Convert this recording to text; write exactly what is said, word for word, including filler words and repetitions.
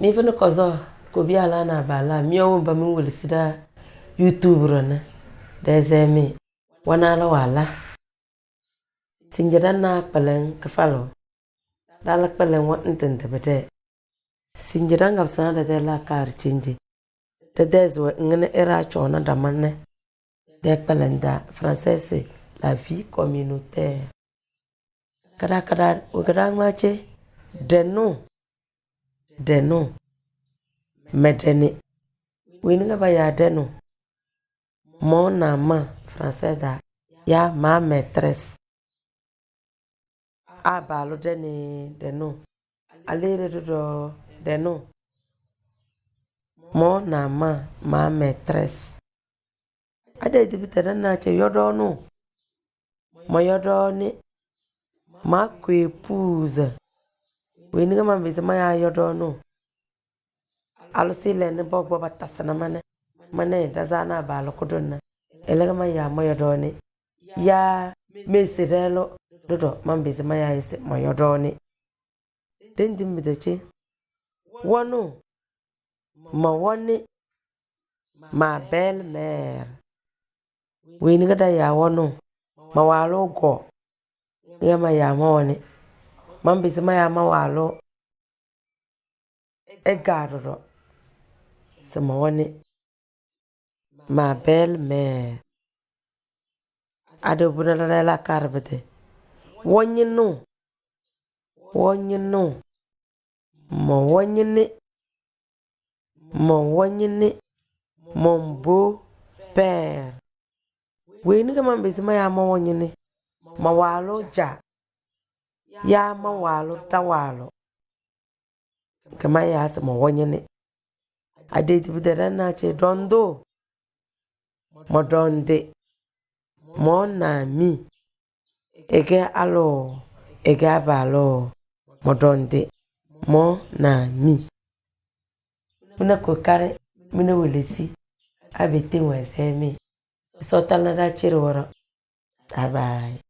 Ifi ni kozo, ko biala na bala, miyo wumba mi wulisi da YouTube rona. Deze mi, wana la wala. Sinjida na kpalen kifalo. Dala kpalen wa ntente bede. Sinjida ngabsana dede la kar chenji. Dede zwe ngene era chona damane. De kpalen da français, la vie communautaire. Kada kada, wegada ngmache. Denu. Denu. Medeni. Wini nga ba ya denu. Mon amant, français da. Ya ma maîtresse. Abalu deni denu. Alere dodo denu. Mon amant, ma maîtresse. Ade dibi tada na che yodonu. Ma yodoni. Ma ko épouse. Wini nga ma mbezi ma ya yodonu. Alusi le ni bogbo batasana mane. Mane daza na balu kuduna. Elega ma ya ma yodoni. Ya mesi delo. Dodo ma mbezi ma ya ese ma yodoni. Dendi mi dache. Wonu. Ma woni. Ma belle-mère. Wini nga da ya wonu. Ma walu go. Ya ma ya ma woni. Ma mbezi ma ya ma walu. Ega dodo. Se ma woni. Ma belle-mère. Ade buna la la karbete. Wonyinu. Wonyinu. Ma wonyini. Ma wonyini. Mon beau-père. Wini nga ma mbezi ma ya ma wonyini. Ma walu ja. Ya ma walu da walu. Kama ya se ma wonyini. Ade dibi dada na che dondo. Ma dondi. Mon ami. Ege alo. Ege abalo. Ma dondi. Mon ami. Mina kokari. Mina wulisi. Abete wazemi. Sotana da chiri woro. Bye bye.